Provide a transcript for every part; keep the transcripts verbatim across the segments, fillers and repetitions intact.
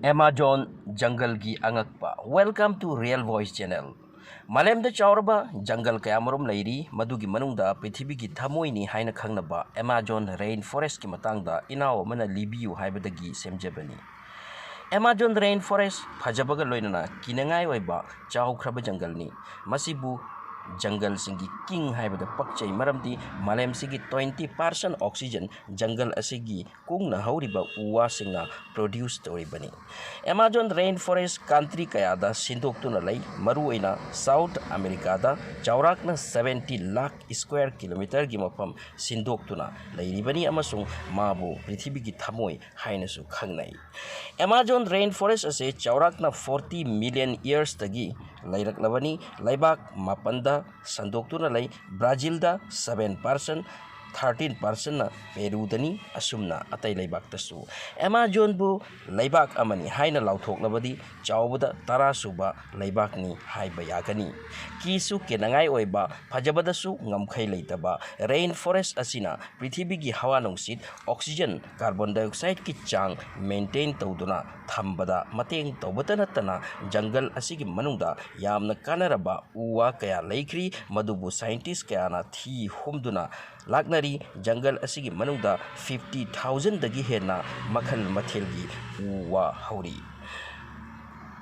Amazon ꯖꯪꯒꯜꯒꯤ ꯑꯉꯛꯄ꯫ Welcome to Real Voice Channel. ꯃꯥꯂꯦꯝꯗ ꯆꯥꯎꯔꯕ ꯖꯪꯒꯜ ꯀꯌꯥꯃꯔꯨꯝ ꯂꯩꯔꯤ, ꯃꯗꯨꯒꯤ ꯃꯅꯨꯡꯗ ꯄ꯭ꯔꯤꯊꯤꯕꯤꯒꯤ ꯊꯃꯣꯏꯅꯤ ꯍꯥꯏꯅ ꯈꯪꯅꯕ ꯑꯦꯃꯥꯖꯣꯟ ꯔꯦꯟ ꯐꯣꯔꯦꯁꯀꯤ ꯃꯇꯥꯡꯗ ꯏꯅꯥꯎ ꯑꯃꯅ ꯂꯤꯕꯤꯌꯨ ꯍꯥꯏꯕꯗꯒꯤ ꯁꯦꯝꯖꯕꯅꯤ꯫ ꯑꯦꯃꯥꯖꯣꯟ ꯔꯦꯟ ꯐꯣꯔꯦꯁ ꯐꯖꯕꯒ ꯂꯣꯏꯅꯅ ꯀꯤꯅꯉꯥꯏ ꯑꯣꯏꯕ ꯆꯥꯎꯈ꯭ꯔꯕ ꯖꯪꯒꯜꯅꯤ꯫ ꯃꯁꯤꯕꯨ ꯖꯪꯒꯜꯁꯤꯡꯒꯤ ꯀꯤꯡ ꯍꯥꯏꯕꯗ ꯄꯛꯆꯩ, ꯃꯔꯝꯗꯤ ꯃꯥꯂꯦꯝꯁꯤꯒꯤ twenty percent oxygen ꯖꯪꯒꯜ ꯑꯁꯤꯒꯤ ꯀꯨꯡꯅ ꯍꯧꯔꯤꯕ ꯎ ꯋꯥꯁꯤꯡꯅ produce ꯇꯧꯔꯤꯕꯅꯤ꯫ ꯑꯦꯃꯥꯖꯣꯟ ꯔꯦꯟ ꯐꯣꯔꯦꯁ country ꯀꯌꯥꯗ ꯁꯤꯟꯗꯣꯛꯇꯨꯅ ꯂꯩ, ꯃꯔꯨꯑꯣꯏꯅ South Americaꯗ ꯆꯥꯎꯔꯥꯛꯅ seventy ꯂꯥꯈ square kilometreꯒꯤ ꯃꯐꯝ ꯁꯤꯟꯗꯣꯛꯇꯨꯅ ꯂꯩꯔꯤꯕꯅꯤ ꯑꯃꯁꯨꯡ ꯃꯥꯕꯨ ꯄ꯭ꯔꯤꯊꯤꯕꯤꯒꯤ ꯊꯃꯣꯏ ꯍꯥꯏꯅꯁꯨ ꯈꯪꯅꯩ꯫ ꯑꯦꯃꯥꯖꯣꯟ ꯔꯦꯟ ꯐꯣꯔꯦꯁ ꯑꯁꯤ ꯆꯥꯎꯔꯥꯛꯅ forty million yearsꯇꯒꯤ ꯂꯩꯔꯛꯂꯕꯅꯤ꯫ ꯂꯩꯕꯥꯛ ꯃꯥꯄꯟꯗ ꯁꯟꯗꯣꯛꯇꯨꯅ ꯂꯩ꯫ ꯕ꯭ꯔꯥꯖꯤꯜꯗ seven percent, thirteen percentꯅ ꯄꯦꯔꯨꯗꯅꯤ, ꯑꯁꯨꯝꯅ ꯑꯇꯩ ꯂꯩꯕꯥꯛꯇꯁꯨ꯫ ꯑꯦꯃꯥꯖꯣꯟꯕꯨ ꯂꯩꯕꯥꯛ ꯑꯃꯅꯤ ꯍꯥꯏꯅ ꯂꯥꯎꯊꯣꯛꯂꯕꯗꯤ ꯆꯥꯎꯕꯗ ꯇꯔꯥ ꯁꯨꯕ ꯂꯩꯕꯥꯛꯅꯤ ꯍꯥꯏꯕ ꯌꯥꯒꯅꯤ꯫ ꯀꯤꯁꯨ ꯀꯤꯅꯉꯥꯏ ꯑꯣꯏꯕ, ꯐꯖꯕꯗꯁꯨ ꯉꯝꯈꯩ ꯂꯩꯇꯕ ꯔꯦꯟ ꯐꯣꯔꯦꯁ ꯑꯁꯤꯅ ꯄ꯭ꯔꯤꯊꯤꯕꯤꯒꯤ ꯍꯋꯥ ꯅꯨꯡꯁꯤꯠ, oxygen, carbon dioxideꯀꯤ ꯆꯥꯡ maintain ꯇꯧꯗꯨꯅ ꯊꯝꯕꯗ ꯃꯇꯦꯡ ꯇꯧꯕꯇ ꯅꯠꯇꯅ ꯖꯪꯒꯜ ꯑꯁꯤꯒꯤ ꯃꯅꯨꯡꯗ ꯌꯥꯝꯅ ꯀꯥꯟꯅꯔꯕ ꯎ ꯋꯥ ꯀꯌꯥ ꯂꯩꯈ꯭ꯔꯤ, ꯃꯗꯨꯕꯨ scientist ꯀꯌꯥꯅ ꯊꯤ ꯍꯨꯝꯗꯨꯅ ꯂꯥꯛꯅꯔꯤ꯫ ꯖꯪꯒꯜ ꯑꯁꯤꯒꯤ ꯃꯅꯨꯡꯗ fifty thousandꯗꯒꯤ ꯍꯦꯟꯅ ꯃꯈꯜ ꯃꯊꯦꯜꯒꯤ ꯎ ꯋꯥ ꯍꯧꯔꯤ꯫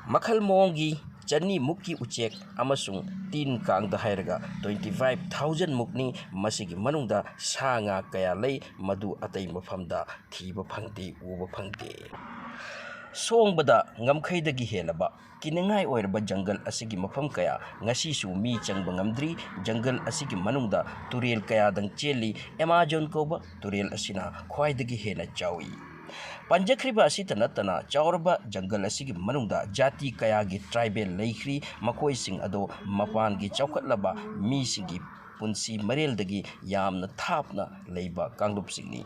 ꯃꯈꯜ ꯃꯑꯣꯡꯒꯤ ꯆꯅꯤꯃꯨꯛꯀꯤ ꯎꯆꯦꯛ ꯑꯃꯁꯨꯡ ꯇꯤꯟ ꯀꯥꯡꯗ ꯍꯥꯏꯔꯒ twenty five thousand ꯃꯨꯛꯅꯤ꯫ ꯃꯁꯤꯒꯤ ꯃꯅꯨꯡꯗ ꯁꯥ ꯉꯥ ꯀꯌꯥ ꯂꯩ, ꯃꯗꯨ ꯑꯇꯩ ꯃꯐꯝꯗ ꯊꯤꯕ ꯐꯪꯗꯦ, ꯎꯕ ꯐꯪꯗꯦ꯫ ꯁꯣꯡꯕꯗ ꯉꯝꯈꯩꯗꯒꯤ ꯍꯦꯜꯂꯕ ꯀꯤꯅꯤꯡꯉꯥꯏ ꯑꯣꯏꯔꯕ ꯖꯪꯒꯜ ꯑꯁꯤꯒꯤ ꯃꯐꯝ ꯀꯌꯥ ꯉꯁꯤꯁꯨ ꯃꯤ ꯆꯪꯕ ꯉꯝꯗ꯭ꯔꯤ꯫ ꯖꯪꯒꯜ ꯑꯁꯤꯒꯤ ꯃꯅꯨꯡꯗ ꯇꯨꯔꯦꯜ ꯀꯌꯥꯗꯪ ꯆꯦꯜꯂꯤ꯫ ꯑꯦꯃꯥꯖꯣꯟ ꯀꯧꯕ ꯇꯨꯔꯦꯜ ꯑꯁꯤꯅ ꯈ꯭ꯋꯥꯏꯗꯒꯤ ꯍꯦꯟꯅ ꯆꯥꯎꯏ꯫ ꯄꯟꯖꯈ꯭ꯔꯤꯕ ꯑꯁꯤꯇ ꯅꯠꯇꯅ ꯆꯥꯎꯔꯕ ꯖꯪꯒꯜ ꯑꯁꯤꯒꯤ ꯃꯅꯨꯡꯗ ꯖꯥꯇꯤ ꯀꯌꯥꯒꯤ tribal ꯂꯩꯈ꯭ꯔꯤ꯫ ꯃꯈꯣꯏꯁꯤꯡ ꯑꯗꯣ ꯃꯄꯥꯟꯒꯤ ꯆꯥꯎꯈꯠꯂꯕ ꯃꯤꯁꯤꯡꯒꯤ ꯄꯨꯟꯁꯤ ꯃꯔꯦꯜꯗꯒꯤ ꯌꯥꯝꯅ ꯊꯥꯞꯅ ꯂꯩꯕ ꯀꯥꯡꯂꯨꯞꯁꯤꯡꯅꯤ꯫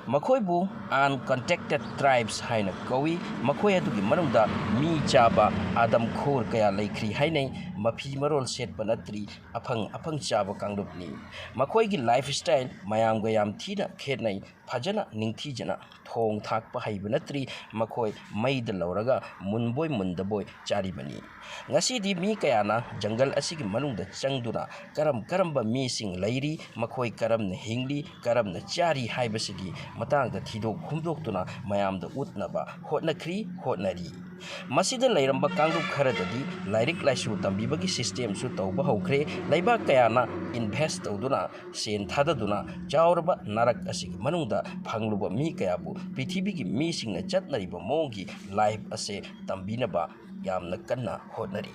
ꯃꯈꯣꯏꯕꯨ uncontacted tribes ꯍꯥꯏꯅ ꯀꯧꯏ꯫ ꯃꯈꯣꯏ ꯑꯗꯨꯒꯤ ꯃꯅꯨꯡꯗ ꯃꯤ ꯆꯥꯕ ꯑꯥꯗꯝꯈꯣꯔ ꯀꯌꯥ ꯂꯩꯈ꯭ꯔꯤ ꯍꯥꯏꯅꯩ꯫ ꯃꯐꯤ ꯃꯔꯣꯜ ꯁꯦꯠꯄ ꯅꯠꯇ꯭ꯔꯤ, ꯑꯐꯪ ꯑꯐꯪ ꯆꯥꯕ ꯀꯥꯡꯂꯨꯞꯅꯤ꯫ ꯃꯈꯣꯏꯒꯤ ꯂꯥꯏꯐ ꯁ꯭ꯇꯥꯏꯜ ꯃꯌꯥꯝꯒ ꯌꯥꯝ ꯊꯤꯅ ꯈꯦꯠꯅꯩ꯫ ꯐꯖꯅ ꯅꯤꯡꯊꯤꯖꯅ ꯊꯣꯡ ꯊꯥꯛꯄ ꯍꯩꯕ ꯅꯠꯇ꯭ꯔꯤ, ꯃꯈꯣꯏ ꯃꯩꯗ ꯂꯧꯔꯒ ꯃꯨꯟꯕꯣꯏ ꯃꯨꯟꯗꯕꯣꯏ ꯆꯥꯔꯤꯕꯅꯤ꯫ ꯉꯁꯤꯗꯤ ꯃꯤ ꯀꯌꯥꯅ ꯖꯪꯒꯜ ꯑꯁꯤꯒꯤ ꯃꯅꯨꯡꯗ ꯆꯪꯗꯨꯅ ꯀꯔꯝ ꯀꯔꯝꯕ ꯃꯤꯁꯤꯡ ꯂꯩꯔꯤ, ꯃꯈꯣꯏ ꯀꯔꯝꯅ ꯍꯤꯡꯂꯤ, ꯀꯔꯝꯅ ꯆꯥꯔꯤ ꯍꯥꯏꯕꯁꯤꯒꯤ ꯃꯇꯥꯡꯗ ꯊꯤꯗꯣꯛ ꯍꯨꯝꯗꯣꯛꯇꯨꯅ ꯃꯌꯥꯝꯗ ꯎꯠꯅꯕ ꯍꯣꯠꯅꯈ꯭ꯔꯤ, ꯍꯣꯠꯅꯔꯤ꯫ ꯃꯁꯤꯗ ꯂꯩꯔꯝꯕ ꯀꯥꯡꯂꯨꯞ ꯈꯔꯗꯗꯤ ꯂꯥꯏꯔꯤꯛ ꯂꯥꯏꯁꯨ ꯇꯝꯕꯤꯕꯒꯤ ꯁꯤꯁꯇꯦꯝꯁꯨ ꯇꯧꯕ ꯍꯧꯈ꯭ꯔꯦ꯫ ꯂꯩꯕꯥꯛ ꯀꯌꯥꯅ ꯏꯟꯚꯦꯁ ꯇꯧꯗꯨꯅ, ꯁꯦꯟ ꯊꯥꯗꯗꯨꯅ ꯆꯥꯎꯔꯕ ꯅꯥꯔꯛ ꯑꯁꯤꯒꯤ ꯃꯅꯨꯡꯗ ꯐꯪꯂꯨꯕ ꯃꯤ ꯀꯌꯥꯕꯨ ꯄ꯭ꯔꯤꯊꯤꯕꯤꯒꯤ ꯃꯤꯁꯤꯡꯅ ꯆꯠꯅꯔꯤꯕ ꯃꯑꯣꯡꯒꯤ ꯂꯥꯏꯐ ꯑꯁꯦ ꯇꯝꯕꯤꯅꯕ ꯌꯥꯝꯅ ꯀꯟꯅ ꯍꯣꯠꯅꯔꯤ꯫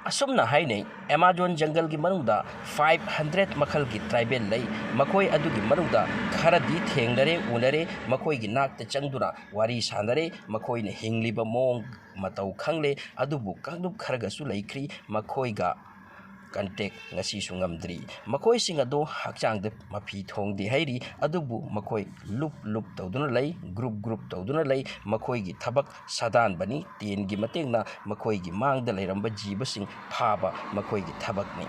ꯑꯁꯨꯝꯅ ꯍꯥꯏꯅꯩ, ꯑꯦꯃꯥꯖꯣꯟ ꯖꯪꯒꯜꯒꯤ ꯃꯅꯨꯡꯗ ꯐꯥꯏꯚ ꯍꯟꯗ꯭ꯔꯦꯠ ꯃꯈꯜꯒꯤ ꯇ꯭ꯔꯥꯏꯕꯦꯜ ꯂꯩ꯫ ꯃꯈꯣꯏ ꯑꯗꯨꯒꯤ ꯃꯅꯨꯡꯗ ꯈꯔꯗꯤ ꯊꯦꯡꯅꯔꯦ, ꯎꯅꯔꯦ, ꯃꯈꯣꯏꯒꯤ ꯅꯥꯛꯇ ꯆꯪꯗꯨꯅ ꯋꯥꯔꯤ ꯁꯥꯅꯔꯦ, ꯃꯈꯣꯏꯅ ꯍꯤꯡꯂꯤꯕ ꯃꯑꯣꯡ ꯃꯇꯧ ꯈꯪꯂꯦ꯫ ꯑꯗꯨꯕꯨ ꯀꯥꯡꯂꯨꯞ ꯈꯔꯒꯁꯨ ꯂꯩꯈ꯭ꯔꯤ, ꯃꯈꯣꯏꯒ ꯀꯟꯇꯦꯛ ꯉꯁꯤꯁꯨ ꯉꯝꯗ꯭ꯔꯤ꯫ ꯃꯈꯣꯏꯁꯤꯡ ꯑꯗꯨ ꯍꯛꯆꯥꯡꯗ ꯃꯐꯤ ꯊꯣꯡꯗꯦ ꯍꯥꯏꯔꯤ, ꯑꯗꯨꯕꯨ ꯃꯈꯣꯏ ꯂꯨꯞ ꯂꯨꯞ ꯇꯧꯗꯨꯅ ꯂꯩ, ꯒ꯭ꯔꯨꯞ ꯒ꯭ꯔꯨꯞ ꯇꯧꯗꯨꯅ ꯂꯩ꯫ ꯃꯈꯣꯏꯒꯤ ꯊꯕꯛ ꯁꯥꯗꯥꯟꯕꯅꯤ꯫ ꯇꯦꯟꯒꯤ ꯃꯇꯦꯡꯅ ꯃꯈꯣꯏꯒꯤ ꯃꯥꯡꯗ ꯂꯩꯔꯝꯕ ꯖꯤꯕꯁꯤꯡ ꯐꯥꯕ ꯃꯈꯣꯏꯒꯤ ꯊꯕꯛꯅꯤ꯫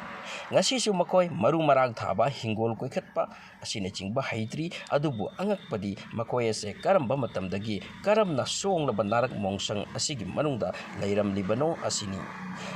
ꯉꯁꯤꯁꯨ ꯃꯈꯣꯏ ꯃꯔꯨ ꯃꯔꯥꯡ ꯊꯥꯕ, ꯍꯤꯡꯒꯣꯜ ꯀꯣꯏꯈꯠꯄ ꯑꯁꯤꯅꯆꯤꯡꯕ ꯍꯩꯇ꯭ꯔꯤ꯫ ꯑꯗꯨꯕꯨ ꯑꯉꯛꯄꯗꯤ ꯃꯈꯣꯏ ꯑꯁꯦ ꯀꯔꯝꯕ ꯃꯇꯝꯗꯒꯤ ꯀꯔꯝꯅ ꯁꯣꯡꯂꯕ ꯅꯥꯔꯛ ꯃꯣꯡꯁꯪ ꯑꯁꯤꯒꯤ ꯃꯅꯨꯡꯗ ꯂꯩꯔꯝꯂꯤꯕꯅꯣ ꯑꯁꯤꯅꯤ꯫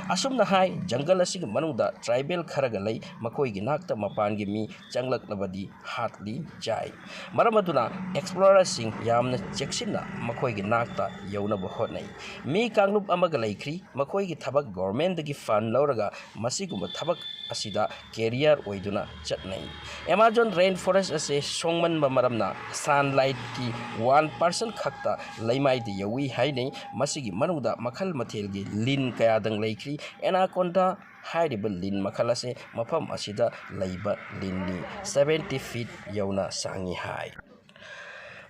ꯑꯁꯨꯝꯅ ꯍꯥꯏ, ꯖꯪꯒꯜ ꯑꯁꯤꯒꯤ ꯃꯅꯨꯡꯗ ꯇ꯭ꯔꯥꯏꯕꯦꯜ ꯈꯔꯒ ꯂꯩ, ꯃꯈꯣꯏꯒꯤ ꯅꯥꯛꯇ ꯃꯄꯥꯟꯒꯤ ꯃꯤ ꯆꯪꯂꯛꯂꯕꯗꯤ ꯍꯥꯠꯂꯤ, ꯆꯥꯏ꯫ ꯃꯔꯝ ꯑꯗꯨꯅ ꯑꯦꯛꯁꯄ꯭ꯂꯣꯔꯔꯁꯤꯡ ꯌꯥꯝꯅ ꯆꯦꯛꯁꯤꯟꯅ ꯃꯈꯣꯏꯒꯤ ꯅꯥꯛꯇ ꯌꯧꯅꯕ ꯍꯣꯠꯅꯩ꯫ ꯃꯤ ꯀꯥꯡꯂꯨꯞ ꯑꯃꯒ ꯂꯩꯈ꯭ꯔꯤ, ꯃꯈꯣꯏꯒꯤ ꯊꯕꯛ ꯒꯣꯔꯃꯦꯟꯗꯒꯤ ꯐꯟ ꯂꯧꯔꯒ ꯃꯁꯤꯒꯨꯝꯕ ꯊꯕꯛ ꯑꯁꯤꯗ ꯀꯦꯔꯤꯌꯔ ꯑꯣꯏꯗꯨꯅ ꯆꯠꯅꯩ꯫ ꯑꯦꯃꯥꯖꯣꯟ ꯔꯦꯟ ꯐꯣꯔꯦꯁ ꯑꯁꯤ ꯁꯣꯡꯃꯟꯕ ꯃꯔꯝꯅ ꯁꯟꯂꯥꯏꯠꯀꯤ ꯋꯥꯟ ꯄꯥꯔꯁꯦꯟ ꯈꯛꯇ ꯂꯩꯃꯥꯏꯗ ꯌꯧꯏ ꯍꯥꯏꯅꯩ꯫ ꯃꯁꯤꯒꯤ ꯃꯅꯨꯡꯗ ꯃꯈꯜ ꯃꯊꯦꯜꯒꯤ ꯂꯤꯟ ꯀꯌꯥꯗꯪ ꯂꯩꯈ꯭ꯔꯤ꯫ ꯑꯦꯅꯥꯀꯣꯟꯗꯥ ꯍꯥꯏꯔꯤꯕ ꯂꯤꯟ ꯃꯈꯜ ꯑꯁꯤ ꯃꯐꯝ ꯑꯁꯤꯗ ꯂꯩꯕ ꯂꯤꯟꯅꯤ, ꯁꯕꯦꯟꯇꯤ ꯐꯤꯠ ꯌꯧꯅ ꯁꯥꯡꯏ ꯍꯥꯏ꯫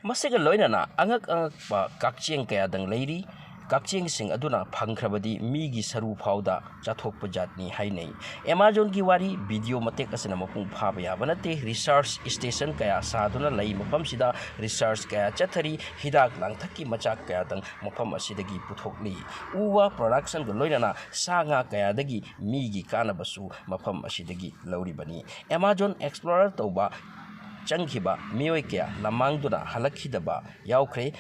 ꯃꯁꯤꯒ ꯂꯣꯏꯅꯅ ꯑꯉꯛ ꯑꯉꯛꯄ ꯀꯛꯆꯦꯡ ꯀꯌꯥꯗꯪ ꯂꯩꯔꯤ꯫ ꯀꯛꯆꯦꯡꯁꯤꯡ ꯑꯗꯨꯅ ꯐꯪꯈ꯭ꯔꯕꯗꯤ ꯃꯤꯒꯤ ꯁꯔꯨ ꯐꯥꯎꯗ ꯆꯥꯊꯣꯛꯄ ꯖꯥꯠꯅꯤ ꯍꯥꯏꯅꯩ꯫ ꯑꯦꯃꯥꯖꯣꯟꯒꯤ ꯋꯥꯔꯤ ꯚꯤꯗꯤꯑꯣ ꯃꯇꯦꯛ ꯑꯁꯤꯅ ꯃꯄꯨꯡ ꯐꯥꯕ ꯌꯥꯕ ꯅꯠꯇꯦ꯫ ꯔꯤꯁꯔꯆ ꯁ꯭ꯇꯦꯁꯟ ꯀꯌꯥ ꯁꯥꯗꯨꯅ ꯂꯩ꯫ ꯃꯐꯝꯁꯤꯗ ꯔꯤꯁꯔꯆ ꯀꯌꯥ ꯆꯠꯊꯔꯤ꯫ ꯍꯤꯗꯥꯛ ꯂꯥꯡꯊꯛꯀꯤ ꯃꯆꯥꯛ ꯀꯌꯥꯗꯪ ꯃꯐꯝ ꯑꯁꯤꯗꯒꯤ ꯄꯨꯊꯣꯛꯂꯤ꯫ ꯎ ꯋꯥ ꯄ꯭ꯔꯣꯗꯛꯁꯟꯒ ꯂꯣꯏꯅꯅ ꯁꯥ ꯉꯥ ꯀꯌꯥꯗꯒꯤ ꯃꯤꯒꯤ ꯀꯥꯟꯅꯕꯁꯨ ꯃꯐꯝ ꯑꯁꯤꯗꯒꯤ ꯂꯧꯔꯤꯕꯅꯤ꯫ ꯑꯦꯃꯥꯖꯣꯟ ꯑꯦꯛꯁꯄ꯭ꯂꯣꯔꯔ ꯇꯧꯕ ꯆꯪꯈꯤꯕ ꯃꯤꯑꯣꯏ ꯀꯌꯥ ꯂꯝꯃꯥꯡꯗꯨꯅ ꯍꯜꯂꯛꯈꯤꯗꯕ ꯌꯥꯎꯈ꯭ꯔꯦ꯫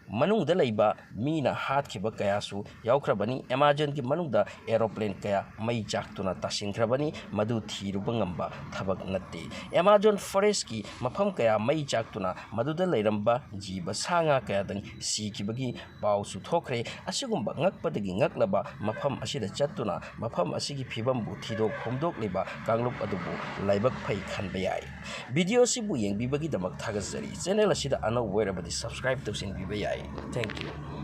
ꯃꯅꯨꯡꯗ ꯂꯩꯕ ꯃꯤꯅ ꯍꯥꯠꯈꯤꯕ ꯀꯌꯥꯁꯨ ꯌꯥꯎꯈ꯭ꯔꯕꯅꯤ꯫ ꯑꯦꯃꯥꯖꯣꯟꯒꯤ ꯃꯅꯨꯡꯗ ꯑꯦꯔꯣꯄ꯭ꯂꯦꯟ ꯀꯌꯥ ꯃꯩ ꯆꯥꯛꯇꯨꯅ ꯇꯥꯁꯤꯟꯈ꯭ꯔꯕꯅꯤ꯫ ꯃꯗꯨ ꯊꯤꯔꯨꯕ ꯉꯝꯕ ꯊꯕꯛ ꯅꯠꯇꯦ꯫ ꯑꯦꯃꯥꯖꯣꯟ ꯐꯣꯔꯦꯁ꯭ꯠꯀꯤ ꯃꯐꯝ ꯀꯌꯥ ꯃꯩ ꯆꯥꯛꯇꯨꯅ ꯃꯗꯨꯗ ꯂꯩꯔꯝꯕ ꯖꯤꯕ ꯁꯥ ꯉꯥ ꯀꯌꯥꯗꯪ ꯁꯤꯈꯤꯕꯒꯤ ꯄꯥꯎꯁꯨ ꯊꯣꯛꯈ꯭ꯔꯦ꯫ ꯑꯁꯤꯒꯨꯝꯕ ꯉꯛꯄꯗꯒꯤ ꯉꯛꯂꯕ ꯃꯐꯝ ꯑꯁꯤꯗ ꯆꯠꯇꯨꯅ ꯃꯐꯝ ꯑꯁꯤꯒꯤ ꯐꯤꯕꯝꯕꯨ ꯊꯤꯗꯣꯛ ꯍꯨꯝꯗꯣꯛꯂꯤꯕ ꯀꯥꯡꯂꯨꯞ ꯑꯗꯨꯕꯨ ꯂꯥꯏꯕꯛ ꯐꯩ ꯈꯟꯕ ꯌꯥꯏ꯫ ꯚꯤꯗꯤꯑꯣ ꯑꯁꯤꯕꯨ ꯌꯦꯡꯕꯤꯕꯒꯤ ꯗꯃꯛ ꯊꯥꯒꯠꯆꯔꯤ꯫ ꯆꯦꯅꯦꯜ ꯑꯁꯤꯗ ꯑꯅꯧꯕ ꯑꯣꯏꯔꯕꯗꯤ ꯁꯕꯁꯀ꯭ꯔꯥꯏꯕ ꯇꯧꯁꯤꯟꯕꯤꯕ ꯌꯥꯏ꯫ Thank you꯫